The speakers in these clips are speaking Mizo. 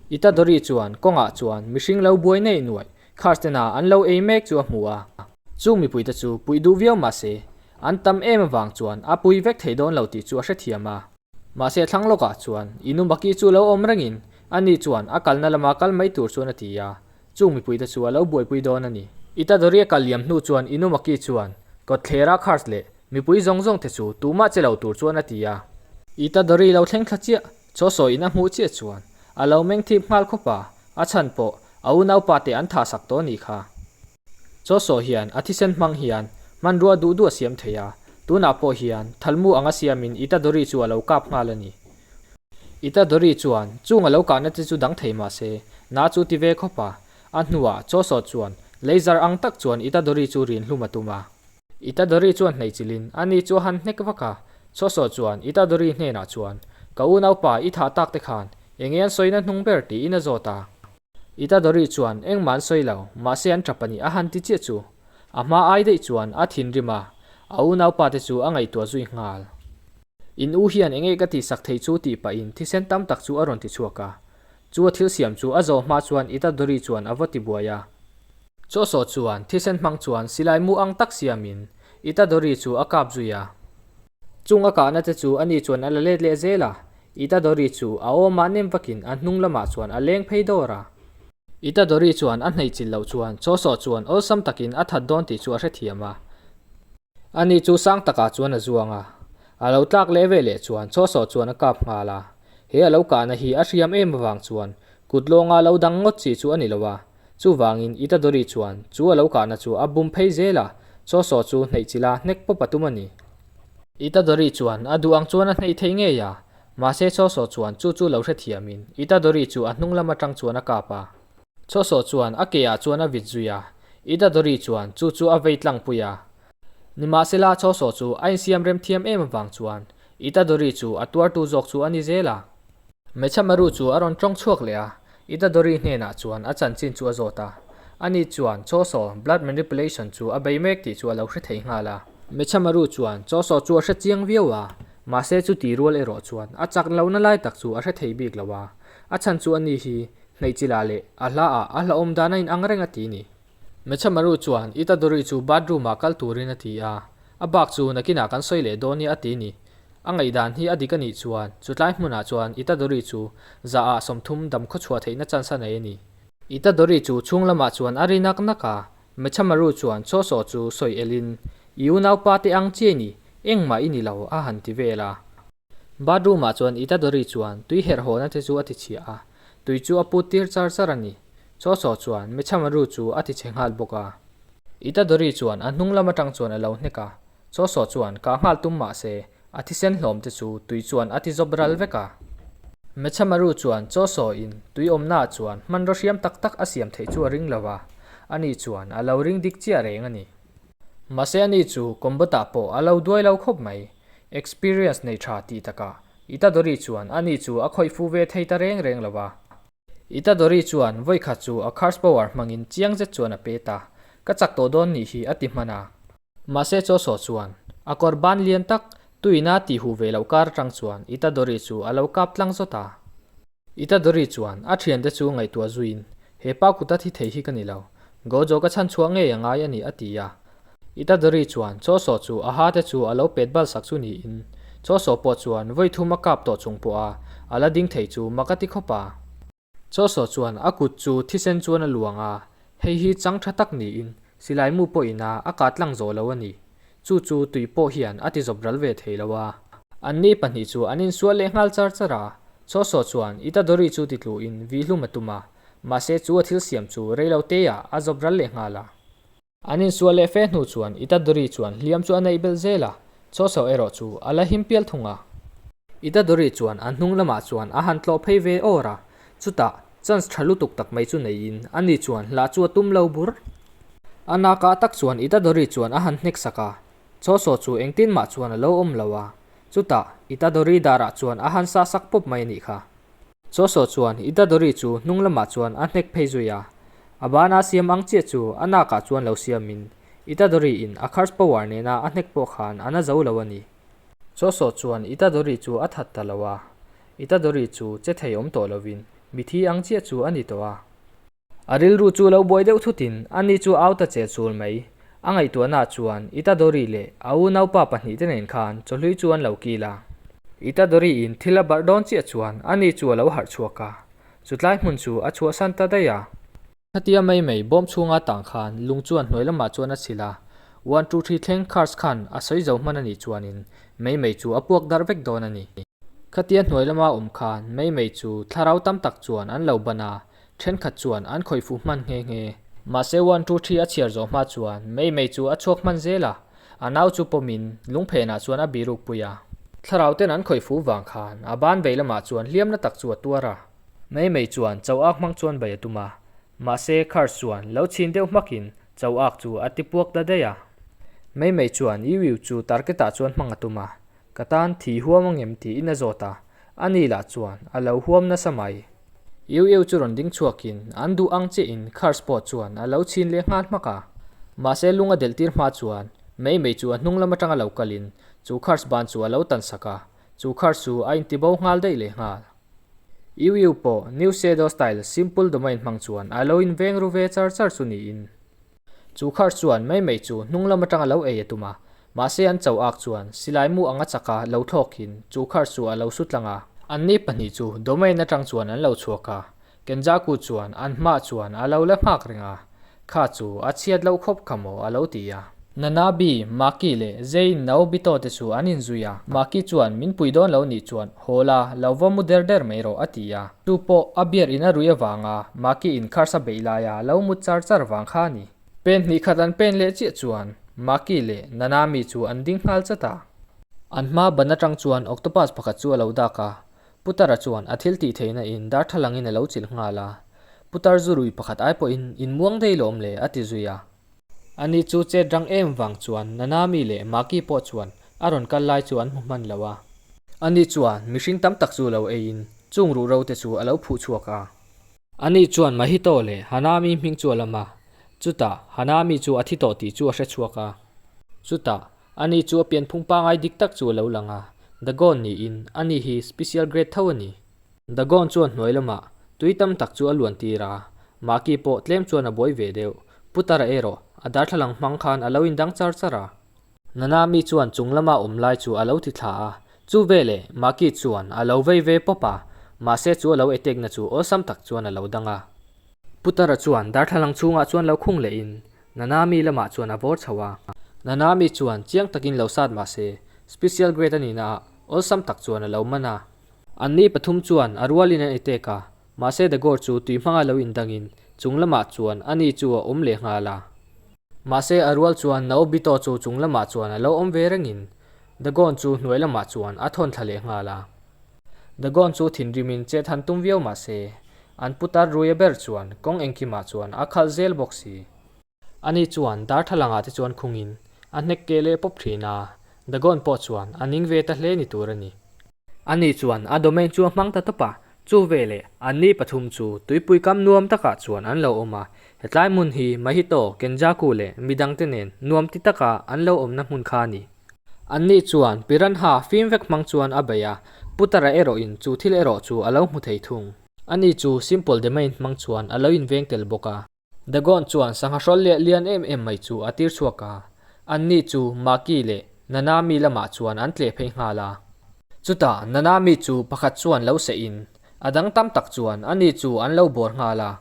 Itadori chuan kawngah chuan mihring lo buai nei nuaih Karsten-a an lo ei mek chu a hmu a. Chung mipuite chu puih duh viau mah se, an tam em avang chuan a pui vek thei dawn lo tih chu a hrethiam a. Mahse thlang lawkah chuan Inumaki chu lo awm rengin ani chuan a kalna lama kal mai tur chuan a ti a, chung mipuite chu a lo buaipui dawn a ni. Itadori a kal liam hnu chuan Inumaki chuan kawtthlera Kars leh mipui zawng zawng te chu tumah che lo tur chuan a ti a. Itadori lo thleng thla chiah, chaw sawiin a hmuh chiah chuan a lo meng thip nghal khawp a, a chhan pawh a unaupa te an tha sak tawh a nih kha. Chaw saw hian a thisen hmang hian hmanrua duh duh a siam thei a, tunah pawh hian thalmu anga siamin Itadori chu a lo kap nghal a ni. Itadori chuan chung a lo kahna te chu dang thei mah se, na chu ti ve khawp a, a hnuah chaw saw chuan laser ang tak chuan Itadori chu rin hlum a tum a. Itadori chuan hnaihchilhin ani chu a han hnek vak a, chaw saw chuan Itadori hnenah chuan, Ka unaupa i thah tak te khan enge an sawina hnung ber tiin a zawt a. Itadori chuan engmah an sawi lo, mahse an tap a ni a han ti chiah chu. A hma ai daih chuan a thinrim a, a unaupa te chu a ngaihtuah zui nghal. In u hian enge ka tihsak thei chu tih pahin thisen tam tak chu a rawn ti chhuak a. Chu a thil siam chu a zawh hma chuan Itadori chuan a va ti buai a. Chawhsawh chuan thisen hmang chuan silai mu ang tak siamin Itadori chu a kap zui a. Chung a kahna te chu ani chuan a la let leh zel a, Itadori chu a awmah nem vakin a hnung lamah chuan a leng phei dawr a. Itadori chuan a hnaihchilh loh chuan Chawsawh chuan awlsam takin a that dawn tih chu a hrethiam a. Ani chu sang takah chuan a zuang a, a lo tlak leh ve leh chuan Chawsawh chuan a kap nghal a. He a lo kahna hi a hriam em avang chuan kut lawnga lo dang ngawt chi chu a ni lo a, chuvangin Itadori chuan chu a lo kahna chu a bum phei zel a, Chawsawh chu hnaihchilha hnek pawp a tum a ni. Itadori chuan a duh ang chuan a hneih theih ngei a, mahse Chawsawh chuan chu chu lo hrethiamin Itadori chu a hnung lam atang chuan a kap a. Chawsawh chuan a ke ah chuan a vit zui a, Itadori chuan chu chu a vei tlang pui a. Nimahsela Chawsawh chu a insiam rem thiam em avang chuan Itadori chu a tuartu zawk chu a ni zel a. Mechamaru chu a rawn tawng chhuak leh a, Itadori hnenah chuan a chanchin chu a zawt a. Ani chuan Chawsaw blood manipulation chu a bei mek tih chu a lo hre thei nghal a. Mechamaru chuan Chawsaw chu a hre chiang viau a, mahse chuti rual erawh chuan a chak lohna lai tak chu a hre thei bik lo a. A chhan chu ani hi hnaihchilh leh a hla ah a hlauhawm dan a inang reng a ti ni. Mechamaru chuan Itadori chu bathroom ah kal turin a ti a, a bak chu nakinah kan sawi leh dawn nia a ti ni. A ngaihdan hi a dik a nih chuan chutlai hmunah chuan Itadori chu za ah 30 dam khawchhuah theihna chance a nei a ni. Itadori chu chhung lamah chuan a ri nak nak a, Mechamaru chuan Chawsaw chu sawi elin, I unaupa te ang chiai ni, engmah i ni lo a han ti vel a. Bathroom ah chuan Itadori chuan tui herh hawhna te chu a ti chhiah a, tui chu a put tir char char a ni. Chawsaw chuan Mechamaru chu a ti chhe nghal bawk a. Itadori chuan a hnung lam atang chuan a lo hnek a, Chawsaw chuan kah nghal tum mah se, a thisen hlawm te chu tui chuan a ti zawp ral vek a. Mechamaru chuan Chawsaw in tui awmnaah chuan hmanraw hriam tak tak a siam theih chu a ring lo a, ani chuan a lo ring dik chiah reng a ni. Mahse ani chu combat-ah pawh a lo duai lo khawp mai. Experience nei tha tih takah Itadori chuan ani chu a khawih fu ve thei ta reng reng lo a. Itadori chuan vawikhat chu a curse power hmangin chiang zet chuan a pet a, Ka chak tawh dawn nih hi a ti hman a. Mahse Chawsaw chuan a kawr ban lian tak tuina tih huh ve loh kar atang chuan Itadori chu a lo kap tlang zawt a. Itadori chuan a thiante chu ngaihtuah zuiin, He pa kuta thi thei hi ka ni lo. Gojo ka chhan chhuah ngei a ngai a ni a ti a. Itadori chuan Chawsaw chu a ha te chu a lo pet bal sak chu niin Chawsaw pawh chuan vawi thum a kap tawh chung pawha a la ding thei chu mak a ti khawp a. Chawsaw chuan a kut chu thisen chuan a luang a, hei hi chang tha tak niin silai mu pawhin a a kah tlang zawh lo a ni. Chu chu tui pawh hian a ti zawp ral ve thei lo a. Anni pahnih chu an insual leh nghal char char a, Chawsaw chuan Itadori chu ti tluhin vih hlum a tum a, mahse chu a thil siam chu rei lo te ah a zawp ral leh nghal a. An insual leh fe hnu chuan Itadori chuan hliam chu a neih belh zel a, Chawsaw erawh chu a la him pial thung a. Itadori chuan a hnung lamah chuan a han tlawh phei ve awr a, chutah chance tha lutuk tak mai chu neiin ani chuan hlah chu a tum lo bur. A nakah tak chuan Itadori chuan a han hnek sak a, Chawsaw chu engtin mah chuan a lo awm lo a, chutah Itadori darah chuan a han sah sak pawp mai a nih kha. Chawsaw chuan Itadori chu hnung lamah chuan a hnek phei zui a, a bana siam ang chiah chu a nakah chuan lo siamin Itadori in a curse power nena a hnek pawh khan a na zo lo a ni. Chawsaw chuan Itadori chu a that ta lo a, Itadori chu che thei awm tawh lovin Mithi ang chiah chu a ni tawh a. A rilru chu lo buai deuh thutin ani chu au ta che chul mai. A ngaihtuahnaah chuan Itadori leh a unaupa pahnihte nen khan chawhlui chu an lo kil a. Itadori-in thil a barh dawn chiah chuan ani chu a lo harh chhuak a, chutlai hmun chu a chhuahsan ta daih a. Khatia mai mai bawm chhunga tang khan lung chuan hnuai lamah chuan a chhilh a, one two three thleng cars khan a sawi zo hman a nih chuanin mai mai chu a puak darh vek dawn a ni. Khatia hnuai lama awm khan mai mai chu thlarau tam tak chuan an lo ban a, thenkhat chuan an khawih fuh hman nghe nghe. Mahse one two three a chhiar zawh hma chuan mai mai chu a chhuak hman zel a, a nau chu pawmin lungphenah chuan a biruk pui a. Thlarau ten an khawih fuh vang khan a ban vei lamah chuan hliamna tak chu a tuar a. Mai mai chuan cho ak hmang chuan bai a tum a, mahse Curse chuan lo chhin deuh hmakin cho ak chu a ti puak ta daih a. Mai mai chuan Yu Yu chu target ah chuan hmang a tum a, ka tan thi huam angem tiin a zawt a, ani lah chuan a lo huam nasa mai. Yu Yu chu rawn ding chhuakin an duh ang chiahin Curse pawh chuan a lo chhin leh nghal hmak a, mahse lung a delh tir hma chuan Mai mai chu a hnung lam atanga lo kalin chu Curse ban chu a lo tan sak a, chu Curse chu a intibo nghal daih leh nghal. Iu Iu pawh New Shadow Style Simple Domain hmang chuan a lo inveng ru ve char char chu niin. Chu khar chuan mai mai chu hnung lam atanga lo ei a tum a, mahse an cho ak chuan silai mu anga chaka lo thlawkin chu khar chu a lo su tlang a. Anni pahnih chu domain atang chuan an lo chhuak a, Kenjaku chuan an hmah chuan a lo la nghak reng a, Kha chu a chhiat loh khawp kha maw a lo ti a. Nanabi, Maki leh Zein Naobito te chu an inzui a, Maki chuan min pui dawn lo nih chuan haw la, lo va mu der der mai rawh a ti a. Chu pawh a beer in a rui avanga Maki in kharsa beih laia lo mut char char vang kha a ni. Pen hnih khat an pen leh chiah chuan Maki leh Nanami chu an ding nghal chat a. An hma ban atang chuan octopus pakhat chu a lo dak a, Putara chuan a thil tih theihna in darthlalang in a lo chilh nghal a, Putar zu rui pakhat ai pawhin in muang dei lawm le a ti zui a. Ani chu chet rang em vang chuan Nanami leh Maki pawh chuan a rawn kal lai chu an hmu hman lo a. Ani chuan mihring tam tak chu lo eiin chung ruhro te chu a lo phuh chhuak a. Ani chuan Mahito leh Hanami hming chu a lam a, chutah Hanami chu a thi tawh tih chu a hre chhuak a. Chutah Ani chu a pianphung pangai dik tak chu a lo lang a, Dagon niin ani hi special grade tho a ni. Dagon chuan hnuai lamah tui tam tak chu a luan tir a, Maki pawh tlem chuan a buai ve deuh. Putara erawh a darthlalang hmang khan a lo indang char char a. Nanami chuan chung lama awm lai chu a lo ti thla a, chu veleh Maki chuan a lo vei ve pawp a, mahse chu a lo etekna chu awlsam tak chuan a lo dang a. Putara chuan darthlalang chhungah chuan lo khung lehin Nanami lamah chuan a vawr chho a. Nanami chuan chiang takin lo sat mah se, special grade a nihna ah awlsam tak chuan a lo man a. Anni pathum chuan a rualin an etek a, mahse Dagor chu tui hmanga lo indangin chung lamah chuan ani chu a awm leh nghal a. Mahse a rual chuan Naobito chu chung lamah chuan a lo awm ve rengin Dagon chu hnuai lamah chuan a thawn thla leh nghal a. Dagon chu thinrimin chet han tum viau mah se, an putar ruia ber chuan kawng engkimah chuan a khalh zel bawk si. Ani chuan darthlalangah te chuan khungin a hnek keh leh pawp thin a, Dagon pawh chuan a ning ve ta hle ni tur a ni. Ani chuan a domain chu a hmang ta tawp a, chu veleh anni pathum chu tuipui kam nuam takah chuan an lo awm a, hetlai hmun hi Mahito, Kenjaku leh midangte nen nuam ti taka an lo awmna hmun kha a ni. Anni chuan Piranha fim vek hmang chuan a bei a, Putara erawhin chu thil erawh chu a lo hmu thei thung. Ani chu Simple Domain hmang chuan a lo inveng tel bawk a. Dagon chuan sangha hrawl leh lian em em mai chu a tir chhuak a, anni chu Maki leh Nanami lamah chuan an tleh phei nghal a. Chutah Nanami chu pakhat chuan lo seh in, a dang tam tak chuan ani chu an lo bawr nghal a.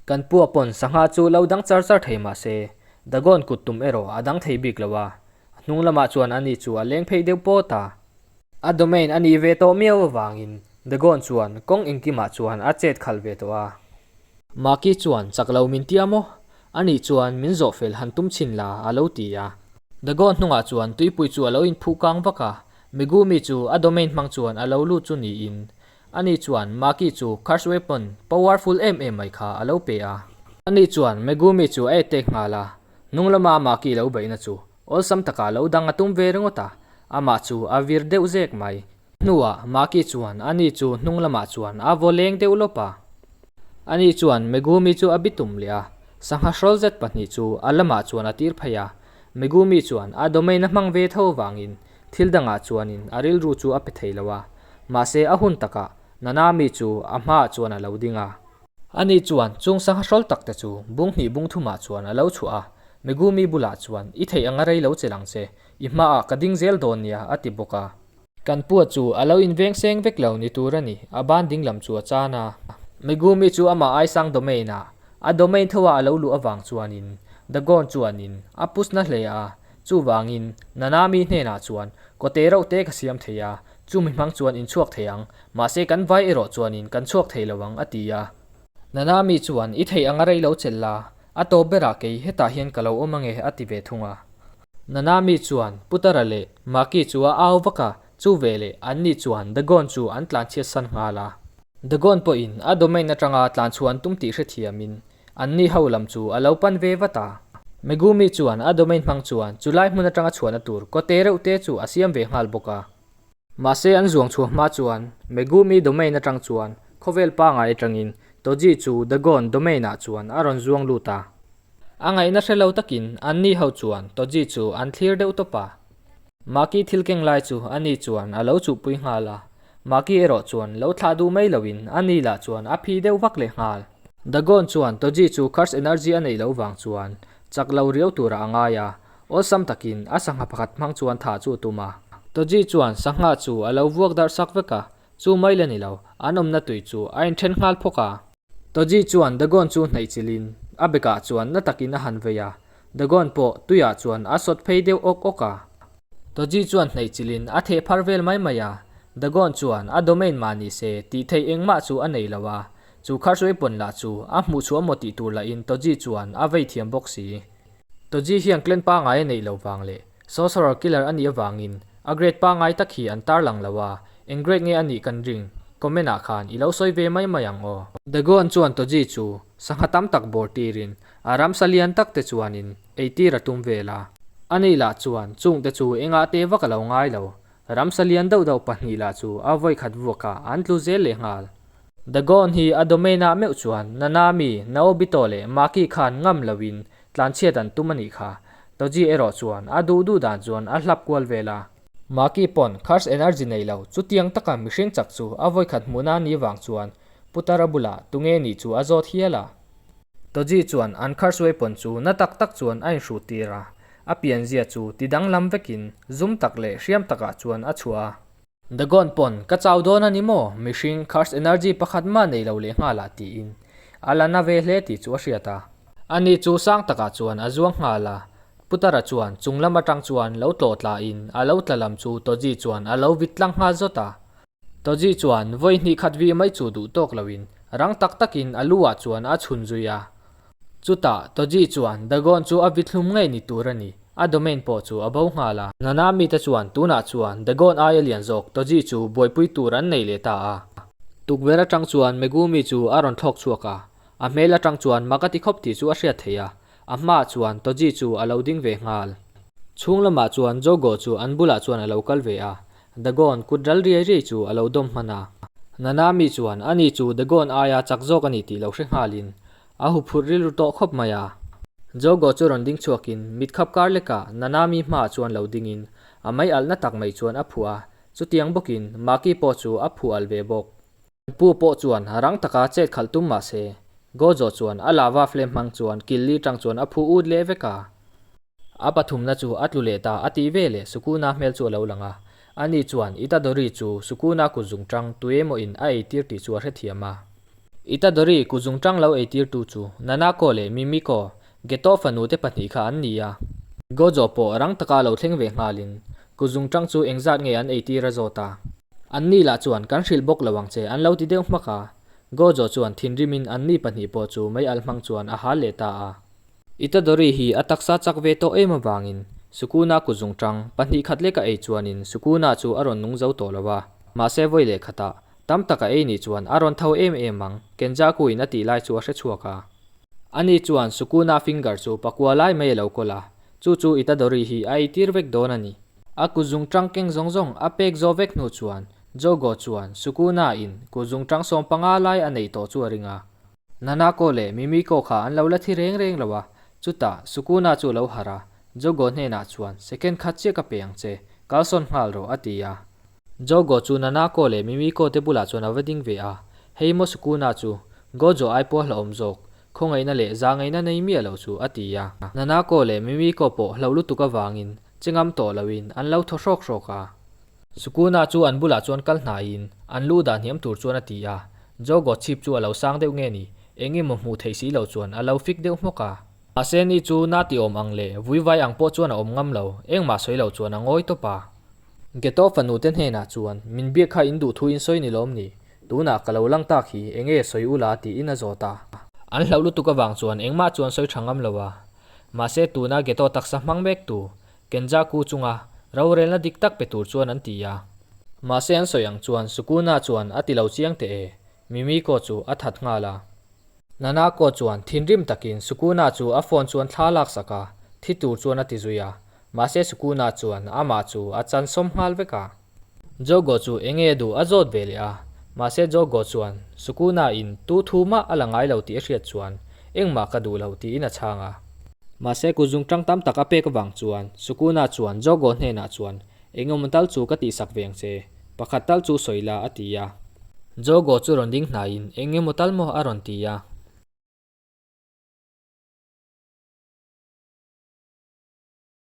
Kan pua pawn sangha chu lo dang char char thei mah se, Dagon kut tum erawh a dang thei bik lo a, A hnung lamah chuan ani chu a leng phei deuh pawt a. A domain a nih ve tawh miau avangin Dagon chuan kawng engkimah chuan a chet khalh ve tawh a. Maki chuan chak lo min tia maw? Anih chuan min zawh fel han tum chhin la a lo ti a. Dagon hnungah chuan tuipui chu a lo inphuh kang vak a, Megumi chu a domain hmang chuan a lo lut chu niin ani chuan Maki chu curse weapon powerful em em mai kha a lo pe a. Ani chuan Megumi chu a attack nghal a, Hnung lama Maki lo beihna chu awlsam takah lo dang a tum ve ringawt a, amah chu a vir deuh zek mai. Hnuah Maki chuan ani chu hnung lamah chuan a vaw leng deuh lawp a. Ani chuan Megumi chu a bitum leh a, sangha hrawl zet pahnih chu a lamah chuan a tir phei a. Megumi chuan a domain a hmang ve tho vangin thil dangah chuanin a rilru chu a pe thei lo a, mahse a hun takah. Nanami chu a hmaah chuan a lo ding a. Ani chuan chung sangha hrawl tak te chu bung hnih bung thumah chuan a lo chhuah a, Megumi bulah chuan, I theih anga rei lo che lang che, i hmaah ka ding zel dawn nia, a ti bawk a. Kan pua chu a lo inveng seng vek lo ni tur a ni, a ban ding lam chu a chan a. Megumi chu amah aisang domain ah, a domain tho ah a lo luh avang chuanin Dagon chuanin a push na hle a, chuvangin Nanami hnenah chuan kawte reuh te ka siam thei a, chumi hmang chuan in chhuak thei ang, mahse kan vai erawh chuanin kan chhuak thei lo ang a ti a. Nanami chuan i theih anga rei lo chelh la, a tawp berah kei hetah hian ka lo awm ange a ti ve thung a. Nanami chuan Putara leh Maki chu a au vak a, chu veleh anni chuan Dagon chu an tlanchhiat san nghal a. Dagon pawhin a domain atanga tlanchhuah an tum tih hrethiamin anni ho lam chu a lo pan ve vat a. Megumi chuan a domain hmang chuan chulai hmun atanga chhuahna tur kawte reuh te chu a siam ve nghal bawk a. Mahse an zuang chhuah hma chuan Megumi domain atang chuan khawvel pangai atangin Toji chu Dagon domain ah chuan a rawn zuang lut a. A ngaihna hre lo takin anni ho chuan Toji chu an thlir deuh tawp a. Maki thil keng lai chu ani chuan a lo chuhpui nghal a, Maki erawh chuan lo thlah duh mai loin ani lah chuan a phi deuh vak leh nghal. Dagon chuan Toji chu curse energy a neih loh vang chuan chak lo riau turah a ngai a, awlsam takin a sangha pakhat hmang chuan thah chu a tum a. Toji chuan sangha chu a lo vuak darh sak vek a, chu mai la ni lo, an awmna tui chu a inthen nghal phawk a. Toji chuan Dagon chu hnaih chilhin a bekah chuan na takin a han vei a, Dagon pawh tuiah chuan a sawt phei deuh awk awk a. Toji chuan hnaih chilhin a theh phar vel mai mai a, Dagon chuan a domain mah ni se tih theih engmah chu a nei lo a, chu kharsuai pawn lah chu a hmuh chhuah maw tih tur lahin Toji chuan a vei thiam bawk si. Toji hian clan pangai a neih lo vang leh Sorcerer Killer a nih avangin a grade pangai tak hi an tarlang lo a, eng grade nge a nih kan ring? Comment ah khan i lo sawi ve mai mai ang aw. Dagon chuan Toji chu sangha tam tak bawr tirin a ramsa lian tak te chuanin ei tir a tum vel a. Ani lah chuan chung te chu engah te vak a lo ngai lo, ramsa lian deuh deuh pahnih lah chu a vawikhat vuakah an tlu zel leh nghal. Dagon hi a domain ah meuh chuan Nanami, Naobito leh Maki khan ngam loin Tlanchhiat an tum a nih kha. Toji erawh chuan a duh duh dan chuan a hlap kual vel a. Maki pawn Curse Energy nei lo chutiang taka mihring chak chu a vawikhat hmuhna a nih vang chuan Putara bulah tunge nih chu a zawt hial a. Toji chuan an Curse Weapon chu na tak tak chuan a inhruh tir a, a pianzia chu ti danglam vekin zum tak leh hriam takah chuan a chhuah a. Dagon pawn, Ka chau dawn a ni maw? Mihring, Curse Energy pakhat mah nei lo leh nghal ah tiin a la na ve hle tih chu a hriat a. Ani chu sang takah chuan a zuang nghal a, Putara chuan chung lam atang chuan lo tlawh tla in a lo tla lam chu Toji chuan a lo vit tlang nghal zawt a. Toji chuan vawi hnih khat vih mai chu duh tawk lo in rang tak tak in a lu ah chuan a chhun zui a. Chutah Toji chuan Dagon chu a vithlum ngei ni tur a ni, a domain pawh chu a bo nghal a. Nanami te chuan tunah chuan Dagon aia lian zawk Toji chu buaipui tur an nei leh ta a. Tukverh atang chuan Megumi chu a rawn thlawk chhuak a, a hmel atang chuan mak a ti khawp tih chu a hriat theih a, a hmaah chuan Toji chu a lo ding ve nghal. Chhung lamah chuan Jogo chu an bulah chuan a lo kal ve a, Dagon kut ral riai riai chu a lo dawm hman a. Nanami chuan ani chu Dagon aia chak zawk a ni tih lo hre nghalin A huphurh rilru tawh khawp mai a. Jogo chu rawn ding chhuakin mit khap kar lekah Nanami hmaah chuan lo dingin a mei alhna tak mai chuan a phuah a, chutiang bawkin Maki pawh chu a phuah alh ve bawk. Pu pawh chuan rang taka chet khalh tum mah se, Gojo chuan a lava flame hmang chuan kil li tang chuan a phu ut leh vek a. A pathumna chu a tlu leh ta a tih ve leh Sukuna hmel chu a lo lang a. Ani chuan Itadori chu Sukuna kut zungtang tuemaw-in a eitir tih chu a hrethiam a. Itadori kuzungtang lo eitirtu chu Nanako leh Mimiko, Geto fanu te pahnih kha an ni a. Gojo pawh rang taka lo thleng ve nghalin kuzungtang chu engzat nge an eitir a zawt a. Anni lah chuan kan hrilh bawk lo ang che an lo ti deuh hmak a. Gojo chuan thinrimin anni pahnih pawh chu mei alh hmang chuan a hal leh ta a. Itadori hi a taksa chak ve tawh em avangin Sukuna kuzungtang pahnih khat lek a ei chuanin Sukuna chu a rawn nung zo tawh lo a. Mahse vawi leh khatah Tam tak a ei nih chuan a rawn tho em em ang, Kenjaku in a tih lai chu a hre chhuak a. Ani chuan Sukuna finger chu pakua lai mai a lo kawl a, chu chu Itadori hi a eitir vek dawn a ni. A kutzung tang keng zawng zawng a pek zawh vek hnu chuan Jogo chuan Sukuna in kutzung tang 15 lai a neih tawh chu a ring a. Nanako leh Mimiko kha an lo la thi reng reng lo a, chutah Sukuna chu a lo harh a, Jogo hnenah chuan second khat chiah ka pe ang che, kalsawn nghal rawh a ti a. Jogo chu Nanako leh Mimiko te bulah chuan a va ding ve a, Hei maw Sukuna chu, Gojo ai pawh hlauhawm zawk, khawngaihna leh zahngaihna nei miah lo chu, a ti a. Nanako leh Mimiko pawh hlauh lutuk avangin che ngam tawh loin an lo thaw hrawk hrawk a. Sukuna chu an bulah chuan kal hnaiin an lu dah hniam tur chuan a ti a. Jogo chhip chu a lo sang deuh nge ni, eng emaw hmuh theih si lo chuan a lo fik deuh hmawk a. Mahse ni chu na ti awm ang leh vuivai ang pawh chuan a awm ngam lo, engmah sawi lo chuan a ngawi tawp a. Geto fanu te hnenah chuan, Min biak kha in duh thu in sawi ni lawm ni? Tunah ka lo lang tak hi, enge sawi ula tiin a zawt a. An hlauh lutuk avang chuan engmah chuan sawi tha ngam lo a. Mahse tuna Geto taksa hmang mek tu, Kenjaku chunga rorelna dik tak pe tur chuan an ti a. Mahse an sawi ang chuan Sukuna chuan a ti lo chiang teh e, Mimiko chu a that nghal a. Nanako chuan thinrim takin Sukuna chu a phone chuan thla laksak a, thi tur chuan a ti zui a. Mahse Sukuna chuan amah chu a chan sawm nghal vek a. Jogo chu enge a duh a zawt ve leh a, mahse Jogo chuan Sukuna in tu thu mah a la ngai lo tih a hriat chuan engmah ka duh lo tiin a chhang a. Mahse kut zungtang tam tak a pek avang chuan Sukuna chuan Jogo hnenah chuan Engemaw tal chu ka tihsak ve ang che, pakhat tal chu sawi la a ti a. Jogo chu rawn ding hnaiin engemaw tal maw a rawn ti a.